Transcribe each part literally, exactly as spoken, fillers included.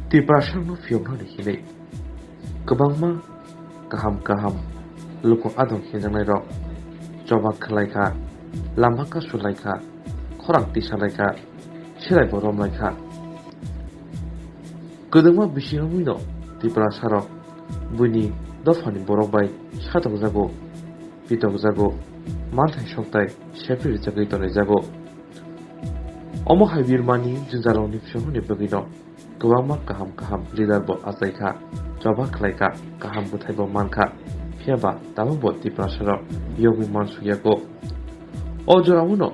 Tiprasarokno phiyoknani hinwi kwbangma kaham kaham luku adong hinjaknairok choba khlaikha, lama kasulaikha, khorang tisalaikha, selaibo romlaikha. Kwdwkma bisingwino Tiprasarok buini dophani borok bai satokjago, pitokjago, manthai sokthai sepri rwjagwi tonwijago. Omo hai birmani jwnjalrokni phiyoknani bagwino kwbangma kaham kaham leader bo achaikha, choba khlaikha, kaham bwthaibo mankha, phiyaba tabukbo Tiprasarok yogwi mansukyago. O jorao'-no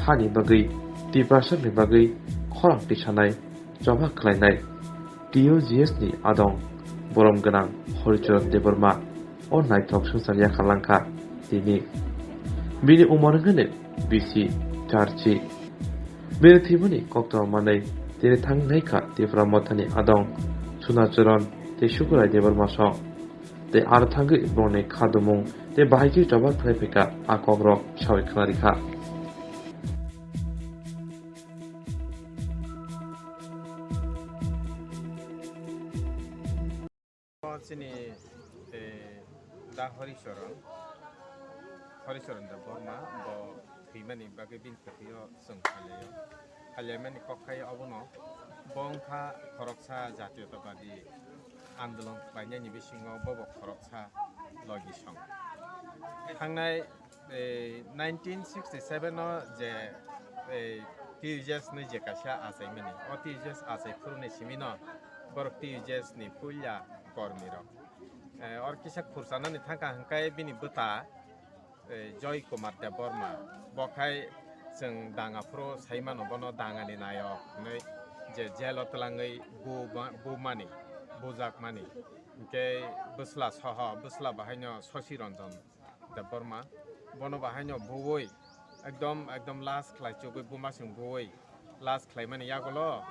hani bagwi, Tiprasarokni bagwi khorang tisanai, choba khlainai T U G S ni adong borom gwnang Horicharan Debbarma o naithok swngchar yakha langkha tini. Bini umor wngkha bisi charchi. Bini thwimani koktwma manwi tini thangwi naikha Tipra Mothani adong Sunacharan tei Sukurai Debbarma song. Tei aro thangwi borokni kha dumung tei bahai khe choba khlai phaikha a kokrok sawi khwnarikha. Chini, eh, da Horicharan, Horicharan Debbarma, bo thwimani bagwi bini kwthwio chwng phailaiyo. Phailaimani kok khai obono bo wngkha khoroksa jatiyotabadi andolon khlainani bisingo bobo khoroksa logi song. Thangnai, eh, nineteen sixty seven o je, eh, T U G S ni je kaisa achaimani, o T U G S achai phuruni simino borok T U G S ni puila kormi rok. Eh, or kisa khurchanani thangkha hwnkhe bini bwta, eh, Joy Kumar Debbarma. Bo khai chwng danga phuru sai mano bono dangani nayok hinwi je jail o twlangwi bu-, bumani, bujakmani. Hinkhe bwsla soho, bwsla bahaino Shashi Ranjan Debbarma. Bono bahaino buwi ekdom, ekdom last khlai chugwi bumasing buwi last khlaimani yagulo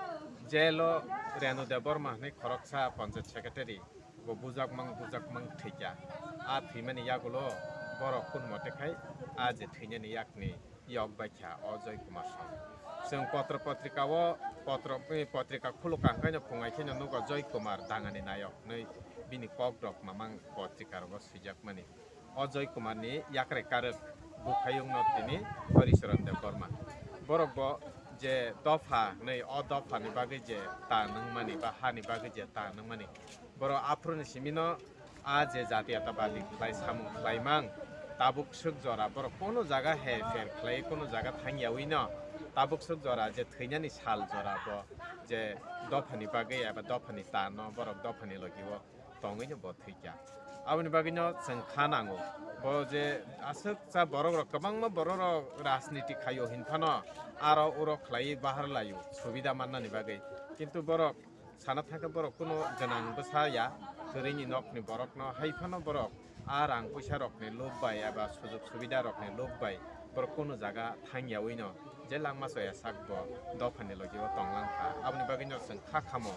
jail o Renu Debbarma hinwi khoroksa panchayat secretary bo bujakmang, bujakmang thwikha. A thwimani yagulo borok kun mote khai a je thwinani yakni yok bai kha o Joy Kumar song. Chwng potro potrika o, potro, eh, potrika khulukha hwnkhe no phungai khe no nugo Joy Kumar dangani nayok hinwi bini kok rok mamang potrika rogo swijakmani. O Joy Kumar ni yakrai karwk buphayungno tini Horicharan Debbarma. Borok bo je dopha hinwi o dopha ni bagwi je ta nungmani ba ha ni bagwi je ta nungmani. Borok aphuru ni simi no a je jatiyatabadi khlai samung khlaimang tabuk swk jora borok kono jaga her pher khlai kono jaga thangyawi no tabuk swk jora je thwinani sal jora bo je dopha ni bagwi eba dopha ni ta no borok dopha ni logi o tongwi no bo thwikha. Aboni bagwi no chwng kha nango. Bo je aswk cha borok rok kwbangma borok rok rajniti khaio hinphano aro uro khlaiwi bahar laio subida mannani bagwi. Kintu borok sana thangkhe borok kuno gwnang bwsa ya, kwrwini nokni borokno hai phano borok a rang puisa rokni lob bai eba sujok subida rokni lob bai borok kuno jaga thangyawi no je langma chaya sak bo dophani logi o tonglang kha. Aboni bagwi no chwng kha khamo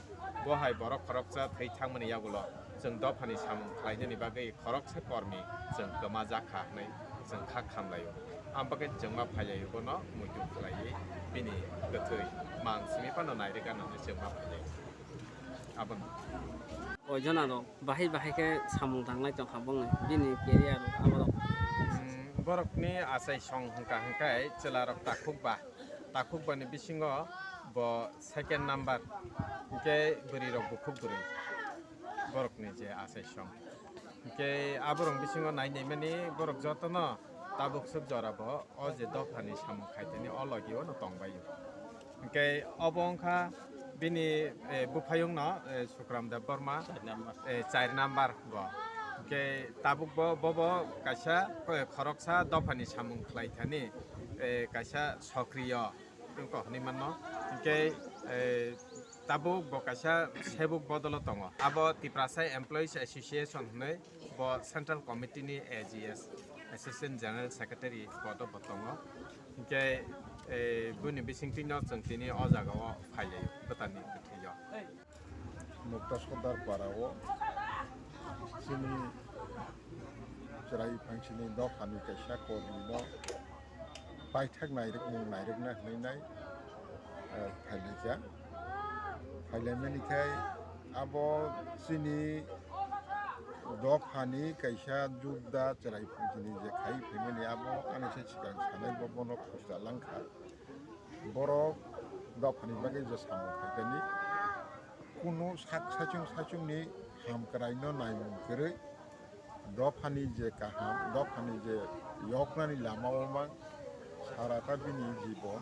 bo hai borok khoroksa thwi thangmani yagulo chwng dophani samung khlainani bagwi khoroksa kormi chwng kwma jak kha hwnwi chwng kha khamlaio. Ang bagwi chwngma phailaio bono muitu khlaiwi bini kwthwi mang simi phano nairwkha hwnwi chwngma phailaio. Abono. Oijona rok bahai bahai khe samung tanglai tongkha bongni bini career aborok. Hmm, borokni achai song hwnkha hwnkhe chwla rok takhuk ba, takhuk bani bisingo bo second number, hwnkhe bwrwi rok bukhuk bwrwi borokni je achai song. Hwnkhe aborok bisingo nai naimani borok jotono tabuk swk jora bo o je dophani samung khaitani o logi o no tongbaio. Hwnkhe obo wngkha bini, eh, buphayungno, eh, Sukram Debbarma, char number. Eh, char number bo. Hwnkhe tabuk bo, bobo kaisa, eh, khoroksa dophani samung khlai thani, eh, kaisa sokriyo wngkha hwnwi mano. Hwnkhe, eh, tabuk bo kaisa sebuk bodolo tongo. Abo Tiprasa Employees Association hwnwi bo Central Committee ni A G S, Assistant General Secretary podo bo tongo. Hwnkhe, eh, boni bisingtwi no chwng tini o jaga o phailaio, bwtani kwthwio. Mukta Sordar para o chini chwrai phangsini dophani kaisa kormi no paithak nairwkmung nairwkna hwnwi nai, eh, phailaijak. Phailaimani khai abo chini dophani kaisa judda chwrai phungtini je khai phaimani abo ani se swkang sanai bo bono khujta langkha. Borok dophani bagwi je samung khaikani kunu sak saichung saichungni hamkraino naimung kwrwi dophani je kaham, dophani je yoknani lama o mang sarata bini jibon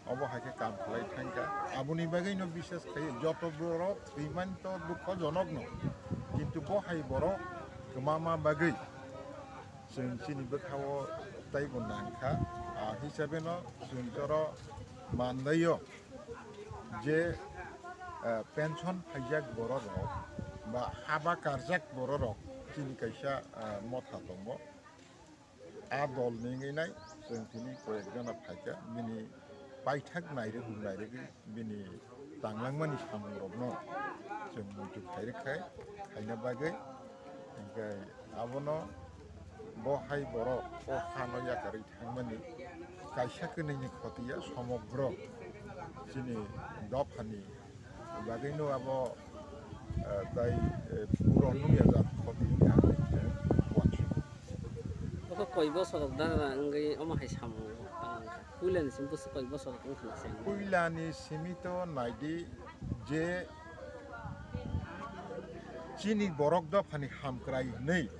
obo hai khe kam khlai thangkha. Aboni bagwino bishes khai joto borok thwiman to dukho jonokno, kintu bo hai borok kwmama bagwi chwng chini bwkhao taibo nangkha. A hisabeno chwng joro mandaio je, eh, pension phaijak bororok ba haba karjak bororok chini kaisa, eh, motha tongo. A dol ni wngwi nai chwng tini koyek jona phaikha, bini paithak nairwk nairwgwi bini tanglangmani samungrokno chwng muitu khairwk khai khaina bagwi, hinkhe abono bo hai borok o hano yakarwi thangmani kaisa kwnwini khotiya somogro chini dophani bagwino abo, eh, tai, eh, puron nukya jat khoti wngkha, uansuk. Oko koi bosor dana wngwi omo hai samung tangkha. Puilani simi busu koi bosor wngkha na seng. Puilani simi to naidi je chini borok dophani hamkrai hwnwi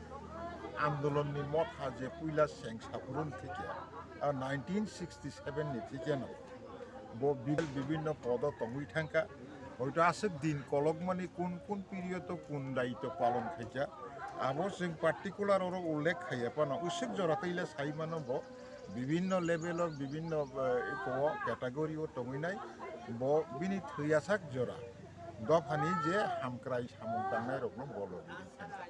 andolonni motha je puila seng saphuru thikya, a nineteen sixty-seven ni thikyano. Bo bi-, bibinno podo tongwi thangkha. Hoito aswk din kolokmani kun kun period o kun daito palon khaikha. Abo chwng particular oro ullekh khaiya phano, uswk jora twi le sai mano bo bibinno level o, bibinno, eh, eko o category o tongwi nai. Bo bini thwiyasak jora dophani je hamkrai samung tangnai rokno bo logi thangkha.